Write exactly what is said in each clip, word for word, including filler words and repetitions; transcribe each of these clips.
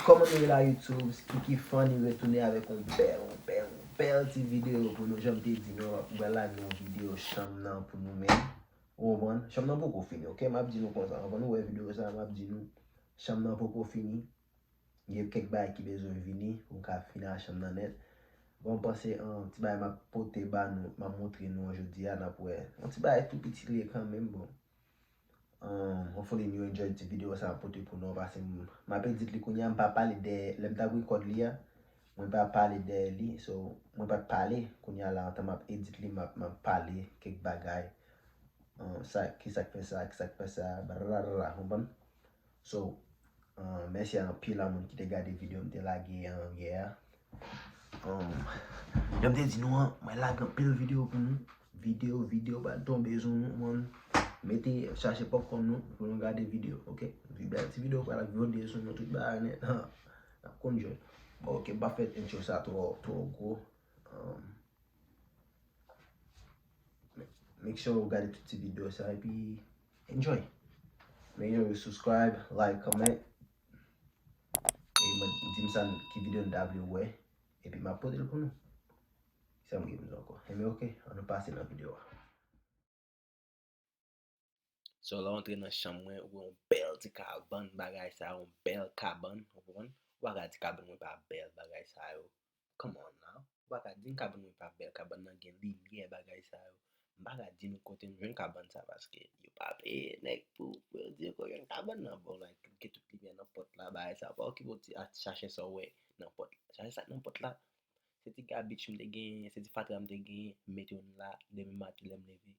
Kòman nou ye la YouTube? Kiki Funny retounen avèk yon bèl, yon bèl, yon bèl ti videyo pou nou. Jan m te di nou, m ap lage yon videyo chanm nan pou nou menm. Ou konprann? Chanm nan poko fini, oke? M ap di nou konsa. Anvan nou wè videyo sa, m ap di nou, chanm nan poko fini. Gen kèk bagay ki bezwen vini pou m ka fini ak chanm nan nèt. Bon, m panse, um, ti bagay m ap pote ba nou, m ap montre nou an jodi a, n ap wè. Yon ti bagay tou piti li ye kanmenm, bon. Um, hopefully you enjoy ti videyo sa m ap pote pou nou an, paske m, m ap edit li kounye a, m pa pale dèyè, lè m t ap rekòd li a, mwen pa pale dèyè li, so, mwen pa t pale, kounye a la, antan m ap edit li, m ap, m ap pale kèk bagay. Um, sa, ki sa k fè sa, ki sa k fè sa, blablabla, konprann? So, um, mèsi anpil a moun ki te gade videyo m te lage an yè a. Um, jan m te di nou an, mwen lage anpil videyo pou nou. Videyo, videyo pral tonbe sou nou, man. Mete, chache popcorn nou pou nou gade videyo, oke? Bèl ti videyo pral vode sou nou tout bagay nèt. Ha, n ap konn jwe. Bon, oke, m pa fè intro sa twò, twò gwo. Um, make sure ou gade tout ti videyo sa epi enjoy. Make sure you subscribe, like, comment. E mwen, di m sa ki videyo nou ta vle wè. Epi m ap pote l pou nou. Sa m gen pou nou ankò. Enben, oke, ann nou pase nan videyo a. So, lè w antre nan chanm mwen, ou wè yon bèl ti kabann, bagay sa, yon bèl kabann, ou konprann? Ou pa ka di kabann mwen pa bèl, bagay sa yo. Come on now. Ou pa ka di m kabann mwen pa bèl, kabann nan gen limyè, bagay sa yo. M pa ka di nou kote m jwenn kabann sa, paske yo pa peye nèg pou, pou yo di yo kote yo jwenn kabann nan. Bon, like, gen tout limyè nan pòt la, bagay sa. Pa okipe w ti a chache sa w wè nan pòt la. Chache sa k nan pòt la. Se ti gabich m te genyen, se ti fatra m te genyen, m mete yo la, demen maten lè m leve,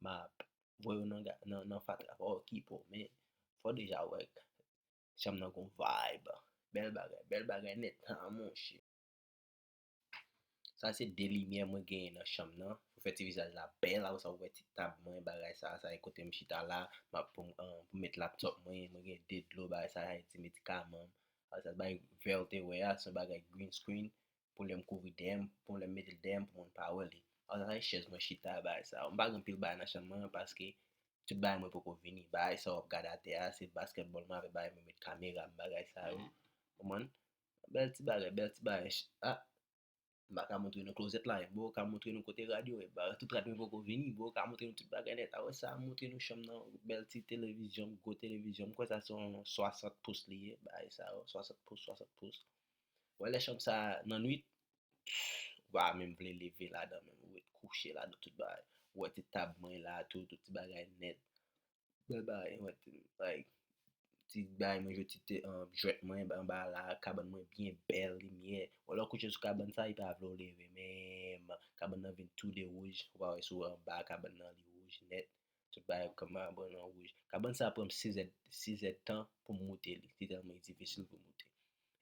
m ap voye yo nan, ga- nan, nan fatra, pa okipe w, men fò w deja wè k- chanm nan gon vibe. Bèl bagay, bèl bagay nèt, ha, monchè. Sa se de limyè mwen genyen nan chanm nan, pou fè ti vizaj la bèl, apre sa w wè ti tab mwen, bagay sa, sa e kote m chita la, m ap pou, m- pou met laptop mwen, mwen gen de dlo, bagay sa, sa e ti medikaman m, apre sa, bagay vè w te wè a, se yon bagay green screen, pou lè m kouvri dèyè m, pou lè m mete l dèyè m, pou moun pa wè li. Apre sa, sa e chèz mwen chita, bagay sa yo. M pa gen anpil bagay nan chanm mwen, paske tout bagay mwen poko vini. Bagay sa w ap gade atè a, se baskètbòl mwen avèk bagay mwen met kamera m, bagay sa yo. Konprann? Bèl ti bagay, bèl ti bagay. Ch- Ah! M pa ka montre nou klozèt la, men bon, ka montre nou kote rad yo ye. Bagay, tout rad mwen poko vini, bon, ka montre nou tout bagay nèt. Apre sa, montre nou chanm nan, bèl ti televizyon, gwo televizyon. M kwè sa se yon swasant pous li ye, bagay sa yo, swasant pous, swasant pous. Wè lè chanm sa nan nwit, ou pa menm vle leve ladan menm, ou ret kouche ladan tout bagay. Ou wè ti tab mwen la tou, tout ti bagay nèt. Bèl bagay, ou wè ti, like, ti bagay mwen jwe, ti te, um, jwèt mwen anba la, kabann mwen byen bèl, limyè. Ou lè w kouche sou kabann sa, li pa vle w leve menm. Kabann nan vin tou de wouj, ou pa wè sou anba kabann nan li wouj nèt. Tout bagay kòman bon nan wouj. Kabann sa pran m sizè, sizè tan pou m moute li. Li tèlman difisil pou moute.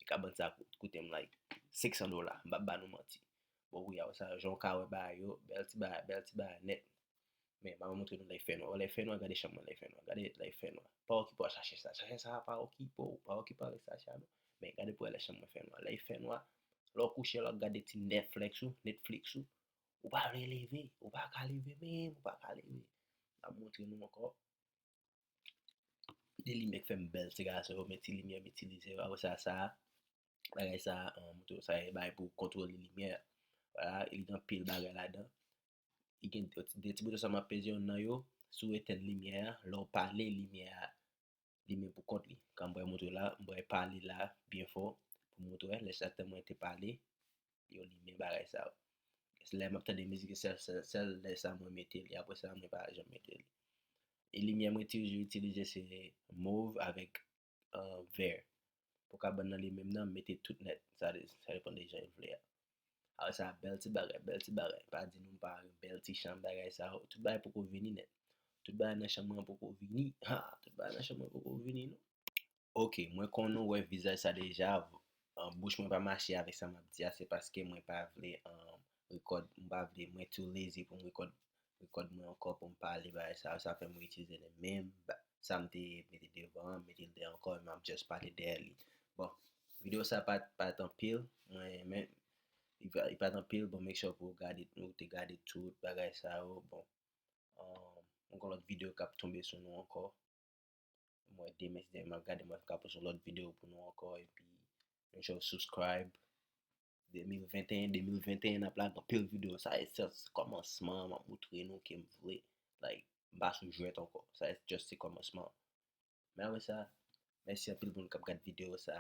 E kabann sa kout- koute m like senk san dola. M p ap ba nou manti. Bon, wi, a sa, jan w ka wè bagay yo, bèl ti bagay, bèl ti bagay nèt. Men, m ap montre nou lè fè nwa. Lè fè nwa, gade chanm mwen lè fè nwa. Gade lè fè nwa. Pa okipe w chache sa. Chache sa, pa okipe w. Pa okipe w avèk sa, sa, non. Men, gade pou wè lè chanm mwen fè nwa. Lè fè nwa, lè w kouche, lè w gade ti Netflix ou, Netflix ou, ou pa vle leve, ou pa ka leve menm, ou pa ka leve. M ap montre nou ankò. De limyè k fè m bèl, ti gason yo, men ti limyè m itilize yo. Apre sa, sa, bagay sa, um, montre sa, e bagay pou kontwole limyè. Vwala, li gen anpil bagay ladan. Li gen de ti bouton sa m ap peze, youn nan yo, si w etèn limyè a, lè w pale, limyè a limen pou kont li. Kan m pral montre w la, m pral pale la byen fò pou montre w. Lè chak tan mwen te pale, yo limen bagay sa yo. Lè m ap tande mizik, sèl, sèl, sèl lè sa mwen mete li, apre sa mwen pa janm mete li. E limyè mwen toujou itilize se mov avèk, uh, vè. Pou kabann nan li menm nan, m mete tout nèt. Sa, de- sa depann de jan w vle a. Apre sa, bèl ti bagay, bèl ti bagay. Pa di nou pa gen bèl ti chanm bagay sa yo. Tout bagay poko vini nèt. Tout bagay nan chanm mwen poko vini. Ha, tout bagay nan chanm mwen poko vini, non. Ok, mwen konn nou wè vizaj sa deja. An, bouch mwen pa mache avèk sa m ap di a, se paske mwen pa vle, an, rekòd, m pa vle, mwen too lazy pou m rekòd, rekòd mwen ankò pou m pale bagay sa yo. Sa fè mwen itilize menm ba- sa m te mete devan an, m mete l dèyè ankò, e m ap just pale dèyè li. Bon, videyo sa pa t, pa t anpil, mwen, men, li pa, li pa t anpil, bon, make sure pou w gade, nou te gade tout bagay sa yo, bon, um, yon lòt videyo k ap tonbe sou nou ankò. Mwen demen, si Dye vle, m ap gade, mwen ka poste yon lòt videyo pou nou ankò, epi Make sure subscribe. De mil venteyen, de mil venteyen ap lage anpil videyo. Sa e just kòmansman, m ap moutre nou ke m vle. Like, m pa sou jwèt ankò. Sa e just se kòmansman. Men apre sa, mèsi anpil moun k ap gad videyo sa.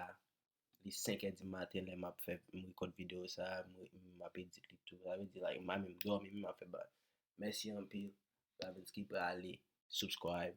Li senk è di maten lè m ap fè, m rekòd videyo sa, m, m ap edit li tou. Sa vle di, like, m pa menm dòmi, m ap fè bagay. Mèsi anpil. Davens ki prale, subscribe.